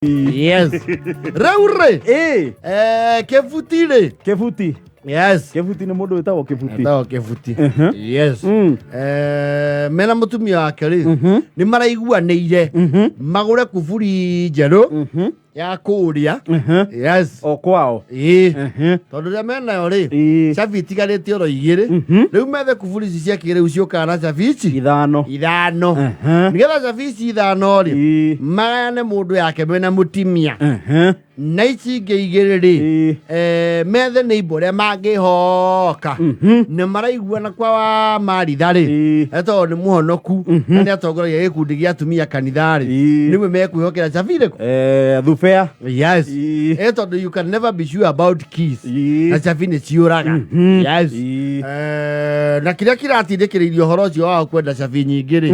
Yes, rĩu rĩ, Ĩ. Kĩbuti rĩ. Kĩbuti. Yes. Kĩbuti nĩ mũndũ wĩtagwo Kĩbuti. Etagwo Kĩbuti, yes. Mena mũtumia wake rĩ, nĩ maraiguanĩire magũre kuburi njerũ ya kũrĩa. Yes. O kwao. Ĩĩ, tondũ rĩrĩa menayo rĩ, cabi itigarĩte oro igĩrĩ. Rĩu methe kuburi ici cia kĩrĩu ciũkaga na cabi ici Ithano. Ithano. Nĩgetha cabi ici ithano rĩ, magayane mũndũ yake mena mũtimia, na ici ingĩ igĩrĩ rĩ, methe nĩ imbo ũrĩa mangĩhoka. Nĩ maraiguana kwa wa Maritha rĩ, tondũ nĩ mũhonoku na nĩ atongoragia gĩkundi gĩa atumia kanitha rĩ, nĩwe mekwĩhokera cabi irĩkũ? Thubea. Yes. Tondũ you can never be sure about keys, na cabi nĩ ciũraga. Yes. Na kĩrĩa kĩratindĩkĩrĩirie ũhoro ũcio wao kwenda cabi nyingĩ rĩ,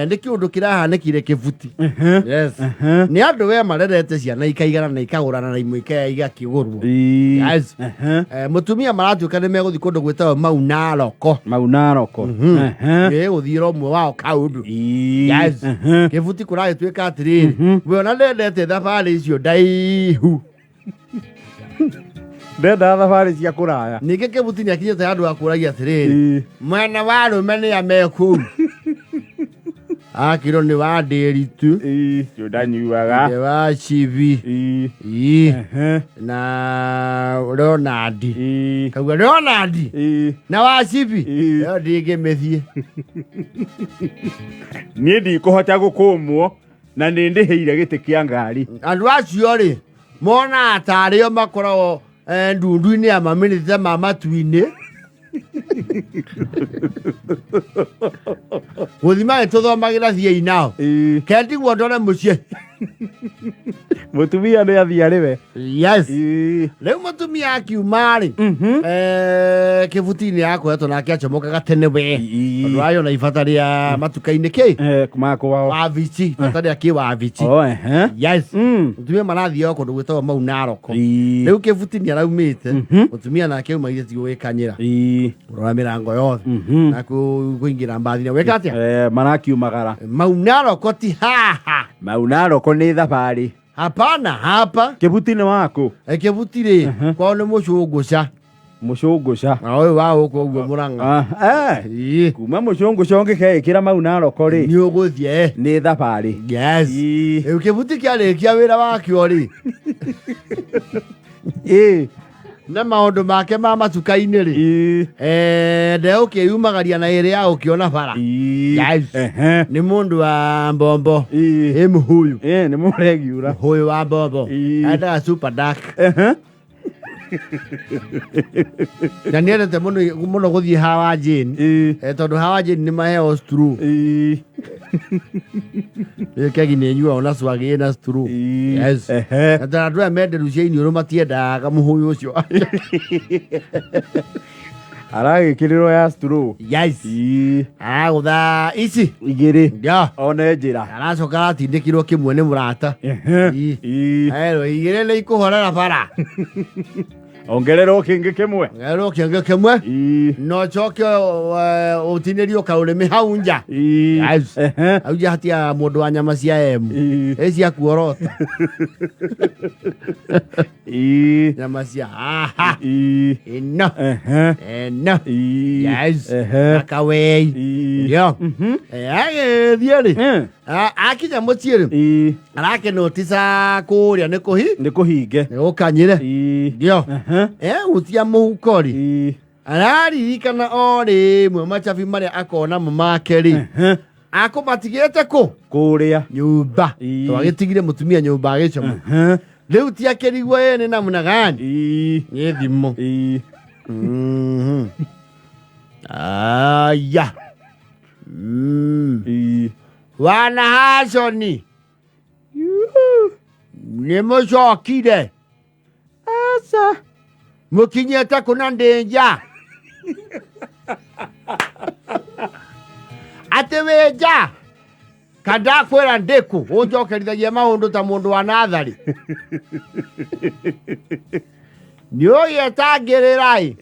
nĩ kĩũndũ kĩrahanĩkire Kĩbuti. Yes, nĩ andũ we marerete ciana ikaigana na ikagũrana na imwe igakĩgũrwo. Yes. Mũtumia maratuĩka nĩ megũthiĩ kũndũ gwĩtagwo Mau Naroko. Mau Naroko. Ĩ gũthiĩra ũmwe wao kaũndũ. Yes. Kĩbuti kũragĩtuĩka atĩrĩrĩ, we ona ndendete thabarĩ icio ndaihu. Ndendaga thabarĩ cia kũraya. Ningĩ Kĩbuti nĩ akinyĩte handũ ha kũragia atĩrĩrĩ, mwena wa arũme nĩ a me kũu? Akĩrwo nĩ wa Ndĩritu. Cio ndanyuaga. Nĩ wa Cibi. Ĩ. Na Ronald. Kauga Ronald na wa Cibi ĩyo ndingĩmĩthiĩ. Niĩ ndikũhota gũkũmwo na nĩ ndĩhĩire gĩtĩ kĩa ngari. Andũ acio rĩ, monaga tarĩ o makoragwo ndundu-inĩ ya mamĩnĩte ma matu-inĩ gũthima gĩtũthomagĩra thiĩi nao. Kendigwo ndore mũciĩ. Mũtumia nĩ athiĩ arĩ we. Yes. Rĩu mũtumia akiuma rĩ, Kĩbuti-inĩ akoretwo nake acomokaga tene we, tondũ arĩ ona ibata rĩa matuka-inĩ kĩ Ma kwao. Wabici, ibata rĩa kĩ wabici. Oh, ehe. Yes. Mũtumia marathiĩ o kũndũ gwĩtagwo Mau Naroko. Rĩu Kĩbuti nĩ araumĩte, mũtumia nake aumagire tigwo gwĩkanyĩra, kũrora mĩrango yothe na kũingĩra mbathi-inĩ gwĩka atĩa. Marakiumagara. Mau Naroko ti haha. Mau Naroko nĩ thabarĩ. Hapana, hapa. Kĩbuti nĩ waku? Kĩbuti rĩ, kwao nĩ mũcũngũca. Mũcũngũca. Na ũyũ wa gũkũ ũguo Mũrang'a. Ah, eh. Ĩĩ. Kuma mũcũngũca ũngĩkeĩkĩra Mau Naroko rĩ, nĩ ũgũthiĩ. Nĩ thabarĩ. Yes. Rĩu Kĩbuti kĩarĩkia wĩra wakĩo rĩ, na maũndũ make ma matuka-inĩ rĩ, ndegũkĩyumagaria na ĩrĩ ya gũkĩona bara. Yes. Nĩ mũndũ wa mbombo. Ĩ mũhuyu. Nĩ mũregiura. Mũhuyu wa mbombo. Endaga super dark. Na nĩ endete mũno mũno gũthiĩ Hawa Jane. Tondũ Hawa Jane nĩ maheo straw. Ĩ kegi nĩ nyuaga na swag ĩna straw. Yes. Na tondũ andũ aya menderu cia iniũrũ matiendaga mũhũyũ ũcio. Aragĩkĩrĩrwo ya straw. Yes. Aragũtha ici igĩrĩ. Ya. One njĩra. Aracoka aratindĩkirwo kĩmwe nĩ mũrata. Ĩ. Erwo igĩrĩ nĩ ikũhorera bara. Ongererwo kĩngĩ kĩmwe. Ongererwo kĩngĩ kĩmwe. Na ũcoke ũtinĩrio kaũrĩmĩ hau nja. Yes. Hau nja hatia mũndũ wa nyama cia emu. Ĩ cia kuorota. Nyama cia haha. Ĩno. Ĩno. Yes. Na kawei. Yo. Agĩthiĩ rĩ. Akinya mũciĩ rĩ, arakĩnotisa kũrĩa nĩ kũhi nĩ kũhinge. Nĩ gũkanyĩre. Ndio ehutia mũhuko rĩ, araririkana o rĩmwe macabi marĩa akona mo make rĩ, akũmatigĩte kũ? Kũrĩa nyũmba. Twagĩtigire mũtumia nyũmba agĩcoma. Rĩu ti akĩrigwo ĩ nĩ namna gani nĩ thimũ. Aya. Wana Haconi nĩ mũcokire? Aca. Mũkinyĩte kũna ndĩ nja? Atĩ wĩ nja kandakwĩra ndĩkũ ũnjokerithagia maũndũ ta mũndũ wa natharĩ nĩ ũgĩetangĩrĩra-ĩ.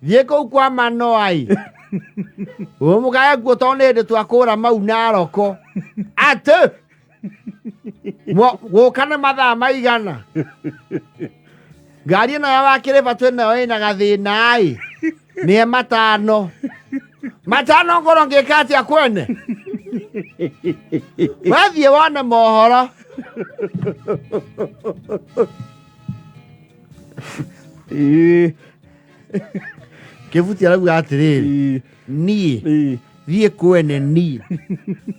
Thiĩ kũu kwa Manoa-ĩ, ũmũgae kuo tondũ nĩ hĩndĩ twakũra Mau Naroko atĩ. Gũka nĩ mathaa maigana ngari ĩno ya wakĩrĩba twĩ nayo ĩna gathĩna ĩ nĩ matano matano ngorwo ngĩka atĩa kwene wathiĩ wone mohoro. Kĩbuti arauga atĩrĩrĩ, niĩ thiĩ kwene, niĩ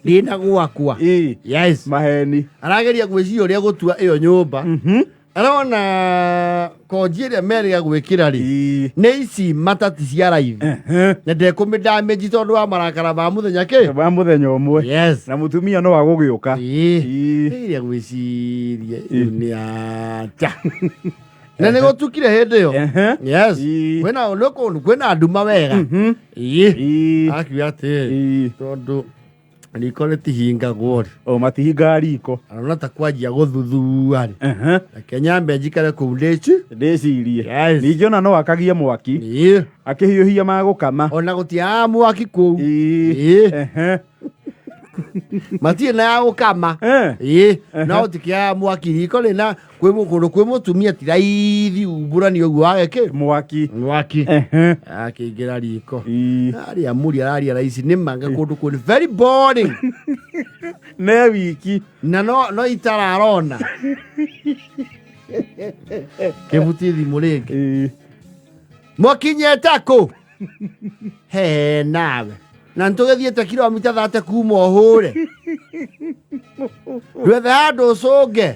ndĩna gwakwa. Yes. Maheni. Arageria gwĩciria ũrĩa gũtua ĩyo nyũmba, arona konji ĩrĩa merĩga gwĩkĩra rĩ, nĩ ici matati cia raithi na ndekũmĩdamage tondũ wa marakara ma mũthenya kĩ wa mũthenya ũmwe. Yes. Na mũtumia no agũgĩũka. Ĩrĩa gwĩciria rĩu nĩ atĩa na nĩ gũtukire hĩndĩ ĩyo. Yes. Kwĩna nĩ kũndũ kwĩna nduma wega. Akiuga atĩrĩ, tondũ riko rĩtihingagwo rĩ, O matihingaga riko. Arona ta kwanjia gũthuthua rĩ, reke nyambe njikare kũu ndĩci Ndĩcirie. Yes. Ningĩ ona no akagie mwaki akĩhiũhia magũkama. Ona gũtiaga mwaki kũu. Matirĩ na ya gũkama. No gũtikĩaga mwaki riko rĩna kwĩ kũndũ kwĩ mũtumia ti raithi umbũrani ũguo wage kĩ Mwaki. Mwaki. Akĩingĩra riko, aria mũri araria raici nĩ manga kũndũ kũrĩ very boring. Ne wiki. Na no itararona kĩbuti thimũ rĩngĩ. Mũkinyĩte kũ he nawe na nĩtũgĩthiĩte kilomita 30 kuma ũhũre ndwethe handũ ũcũnge.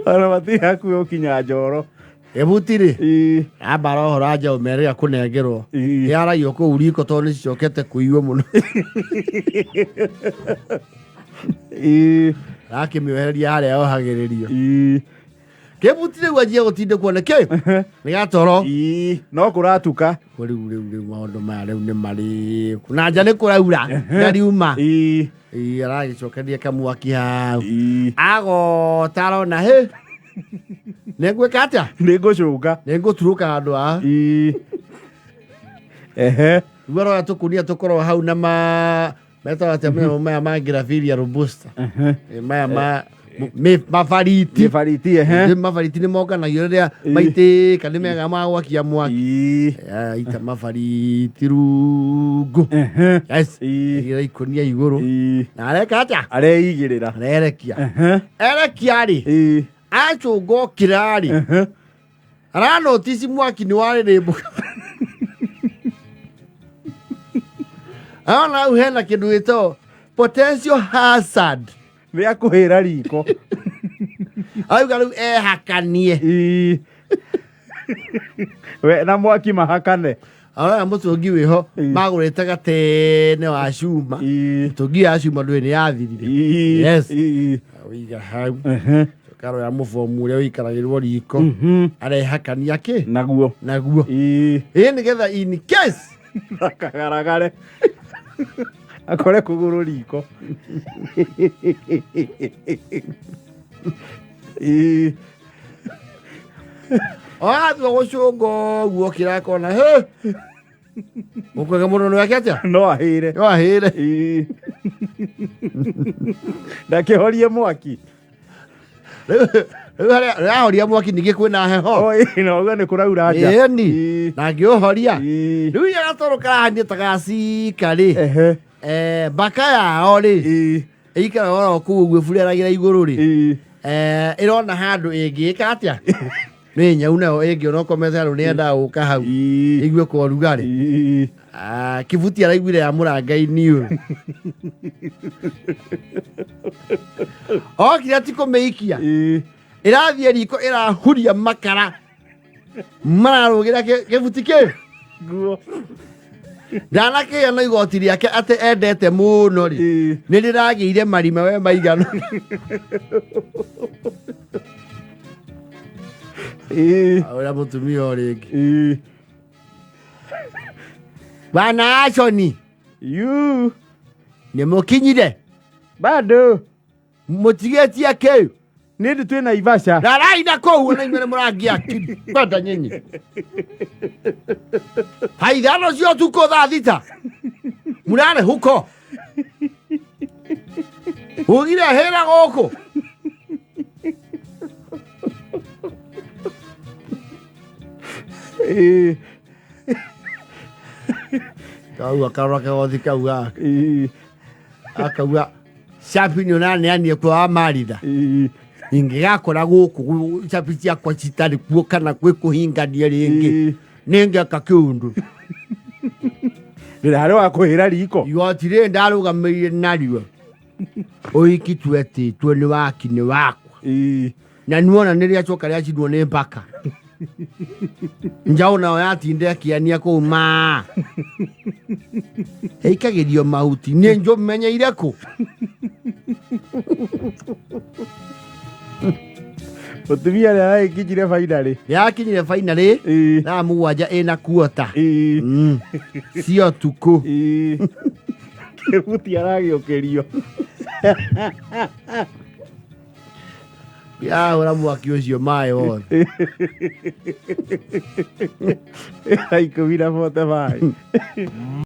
Ona matirĩ hakuhĩ gũkinya njoro. Ĩbuti rĩ, ambara ũhoro anja ũmerĩga kũnengerwo yaragio kũu riko tondũ nĩ cicokete kũiywo mũno. Arakĩmĩohereria harĩa yohagĩrĩrio. Kĩbuti rĩu anjie gũtindĩkwo nĩ kĩ nĩ gatoro. No kũratuka. Ko rĩu maũndũ maya rĩu nĩ marĩku na nja nĩ kũraura ndariuma. Aragĩcokeria kamwaki hau agota arona hĩ nĩ ngwĩka atĩa. Nĩ ngũcũnga. Nĩ ngũturũka handũ haha. Rĩu aroya tũkunia tũkorwo hau na ma metaga atĩa maya maya ma Graphilia robusta. Maya ma mabariti. Gĩbariti, ehe. Nĩ mabariti nĩ monganagio rĩrĩa maitĩka nĩ mega ma gwakia mwaki. Ita mabariti rungu. Yes. Igĩra ikũnia igũrũ na areka atĩa? Areigĩrĩra. Arerekia erekia rĩ, acũnga okĩra rĩ, aranotisi mwaki nĩ warĩrĩmbũka. Arona hau hena kĩndũ gĩtagwo potential hazard. Nĩ akũhĩra riko. Arauga rĩu ehakanie. We na mwaki mahakane. Arona mũtũngi wĩho magũrĩte gatene wa cuma. Mũtũngi ya cuma ndũĩ nĩ yathirire. Yes. Wĩiga hau karoya mũbomu ũrĩa ũikaragĩrwo riko arehakania kĩ Naguo. Naguo ĩ nĩgetha in case Akagaragare akore kũgũrũ riko. Atua gũcũnga ũguo kĩrakona hĩ mũkwega mũno nĩ wake atĩa. No ahĩre. No ahĩre. Ndakĩhorie mwaki. Rĩu harĩa rĩrahoria mwaki ningĩ kwĩna heho. O, ĩĩ, na ũguo nĩ kũraura nja. Ĩni na ngĩũhoria rĩu iria gatoro karahanie ta gacika rĩ, mbaka yao rĩ ĩikaraga oro kũu ũguo ĩbureragĩra igũrũ rĩ, ĩrona handũ ĩngĩka atĩa nĩ nyau nayo ĩngĩona ũkomete handũ nĩ yendaga gũka hau ĩigue kwa ũrugarĩ. Ah, kĩbuti araiguire ya mũranga-inĩ ũyũ okire ti kũmĩikia ĩrathiĩ riko ĩrahuria makara mararũgĩra kĩbuti kĩ Nguo. Ndanakĩgĩa na igoti rĩake atĩ endete mũno rĩ, nĩ rĩragĩire marima we maigana. Ũrĩa mũtumia o rĩngĩ bwana Ashoni yu nĩ mũkinyire bado mũtigĩtie kĩu nĩ ndĩ twĩ Naivasha. Rarai na kũu ona inyuĩ nĩ mũrangia kwenda nyinyi thaa 5 cia ũtukũ, thaa 6 murare huko. Ugire hĩra gũkũ. Ĩĩ. Kau akarora kagothi kau gaka. Ĩĩ. Akauga cabi nĩ ũraneanire kwa wa maritha. Ĩĩ. Ingĩgakora gũkũ cabi ciakwa citarĩ kuo kana gwĩ kũhingania rĩngĩ. Ĩĩ. Nĩngeka kĩũndũ. Ndĩrarĩ wa kũhĩra riko. Igoti rĩrĩ ndarũgamĩrĩire narĩo. Ũhiki twetĩtwo nĩ waki nĩ wakwa. Ĩĩ. Na nĩwona nĩ rĩacoka rĩacinwo nĩ mbaka. Njaũ nayo yatinda ĩkĩania kũu ma. Ĩikagĩrio mahuti nĩ njũmenyeire kũ. Mũtumia ũrĩa aragĩkinyire bainarĩ. Yakinyire bainarĩ Ĩĩ. thaa 7 ĩna kuota. Ĩĩ. Cia ũtukũ. Ĩĩ. Kĩbuti aragĩũkĩrio. Yahũra mwaki ũcio maĩ wothe. Thaa 10:45.